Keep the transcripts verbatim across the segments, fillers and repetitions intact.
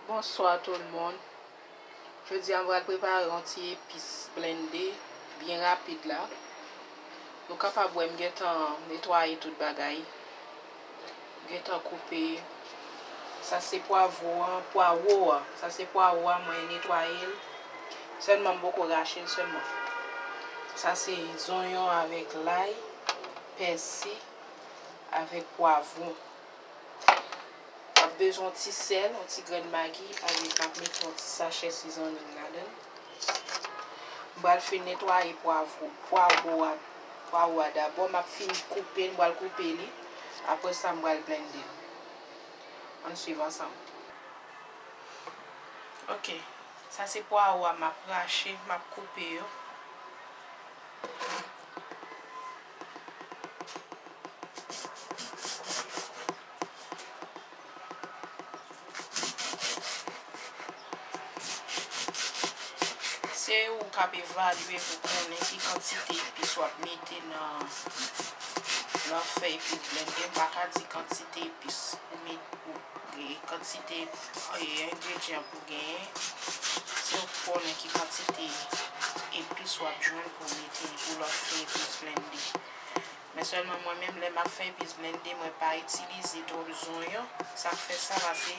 Bonswa tout moun. Jodi a m pral prepare yon ti epis blende byen rapid la. Nou kapab wè m gentan netwaye tout bagay. M gentan koupe. Sa se pwavwo an, pwawo a. Sa se pwawo a, mwen netwaye l. Sèlman m poko rache l sèlman. Sa se zonyon avèk lay, pèsi, avèk pwavwon. W ap bezwen yon ti sèl, yon ti grenn magi, avèk m ap mete yon ti sachè sizonin ladan l. M pral fin netwaye pwavwo, pwawo a, pwawo a dabò. M ap fin koupe l, m pral koupe li. Apre sa, m pral blende l. Ann swiv ansanm. Ok, sa se pwawo a m ap rache, m ap koupe yo. Se ou k ap evalye pou konnen ki kantite epis w ap mete nan, nan fè epis blende. M pa ka di kantite epis ou met, ou, e, kantite, e, engredyan pou genyen. Se ou k konnen ki kantite epis w ap jwenn pou mete, pou lè w fè epis blende. Men sèlman mwen menm, lè m ap fè epis blende, mwen pa itilize twòp zonyon. Sa k fè sa, paske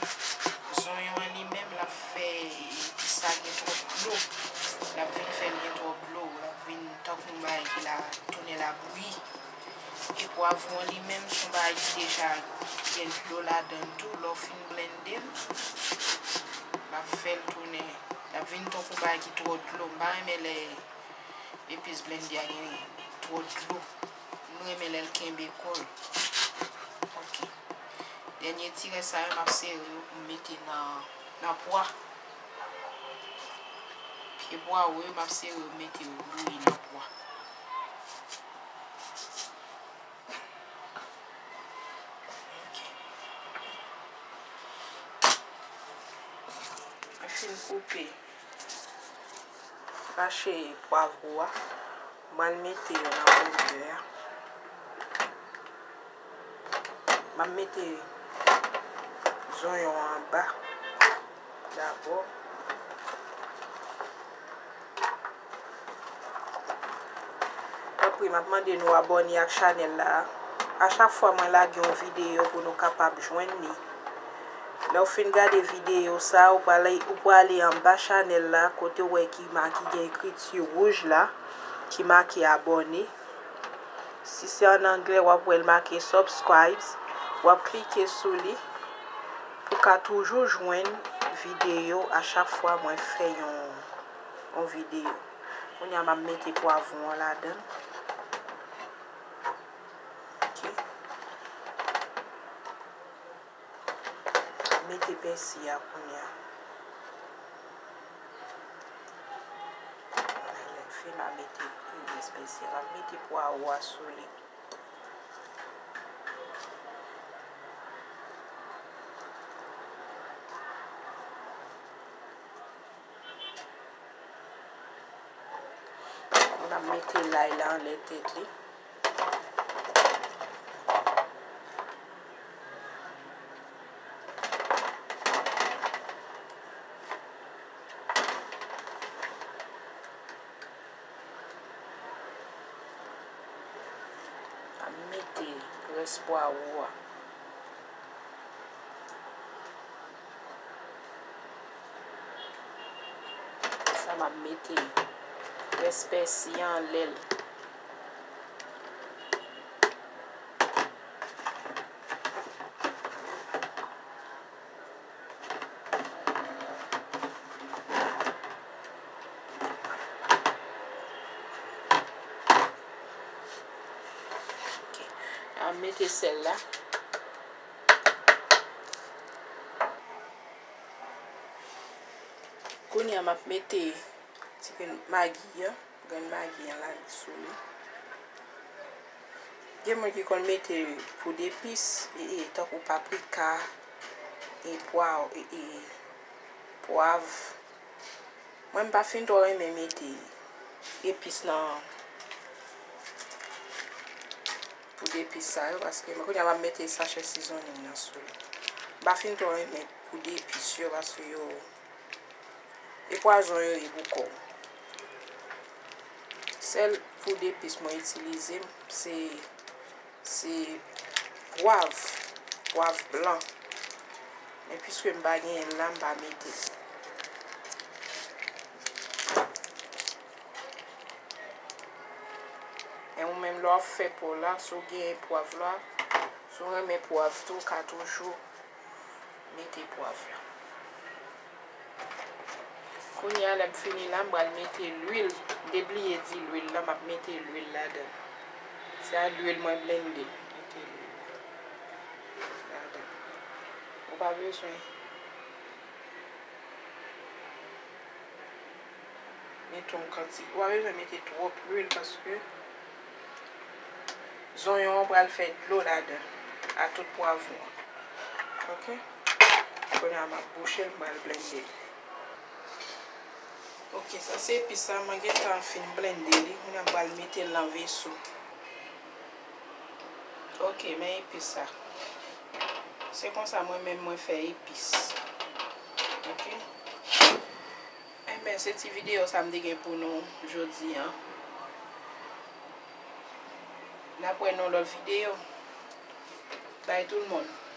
zonyon an li menm, l ap fè epis sa gen twòp dlo. L ap vin fè l gen twòp dlo. L ap vin tankou yon bagay ki la tounen labouyi. E pwavwon li menm, se yon bagay ki deja gen dlo ladan l tou. Lè w fin blende l, l ap fè l tounen. L ap vin tankou bagay ki twò dlo. M pa renmen lè epis blende a gen twò dlo. M renmen lè l kenbe kò l. Ok. Dènye ti rès sa yo, m ap sere yo pou m mete nan, nan pwa. Pye pwawo yo, m ap sere yo, mete yo bouyi nan pwa. Ok. Mwen fin koupe, rache pwavwo a. Mwen mete yo nan blendè a. M ap mete zonyon an anba dabò. Tanpri, m ap mande nou abòne ak chanèl la. A chak fwa mwen lage yon videyo pou nou kapab jwenn li. Lè w fin gade videyo sa, ou prale, ou prale anba chanèl la, kote w wè ki maki gen ekriti wouj la, ki make abòne. Si se an anglè, w ap wè l make subscribes. W ap klike sou li pou w ka toujou jwenn videyo a chak fwa mwen fè yon, yon videyo. Kounye a, m ap mete pwavwon an ladan l. Ok. Mete pèsi a kounye a. Lè l fin, m a mete rès pèsi a. M ap mete pwawo a sou li. Kounye a m ap mete lay la anlè tèt li. M ap mete rès pwawo a. Sa m ap mete rès pèsi a anlè l. Ok. A mete sèl la. Kounye a m ap mete ti grenn magi an. Grenn magi an la sou li. Gen moun ki konn mete poud epis, e, e, tankou paprika, e, pwa, e, e, pwav. Mwen, m pa fin twò renmen mete epis nan poud epis sa yo, paske mwen kounye a m ap mete sachè sizonin nan sou li. M pa fin twò renmen Poud epis yo, paske yo, e pwazon yo ye pou kò w. Sèl poud epis mwen itilize, se, se pwav, pwav blan. Men piske m pa genyen l la, m pa mete. E ou menm, lè w ap fè po w la, si w genyen pwav la, si w renmen pwav tou, w ka toujou mete pwav la. Kounye a, lè m fini la, m pral mete lwil. M te bliye di lwil la, m ap mete lwil ladan. Se a lwil mwen blende. Mete lwil la ladan. Ou pa bezwen mete yon kantite. Ou pa bezwen mete twòp lwil paske zonyon an pral fè dlo ladan a tout pwavwon an. Oke? Kounye a m ap bouche l, m pral blende l. Oke, sa se epis sa, mwen gentan fin blende li. Kounye a m pral mete l nan veso. Oke, men epis sa. Se konsa mwen menm mwen fè epis. Oke? Enben, se ti videyo sa m te gen pou nou jodi a. N ap wè nan lòt videyo. Bye tout le monde.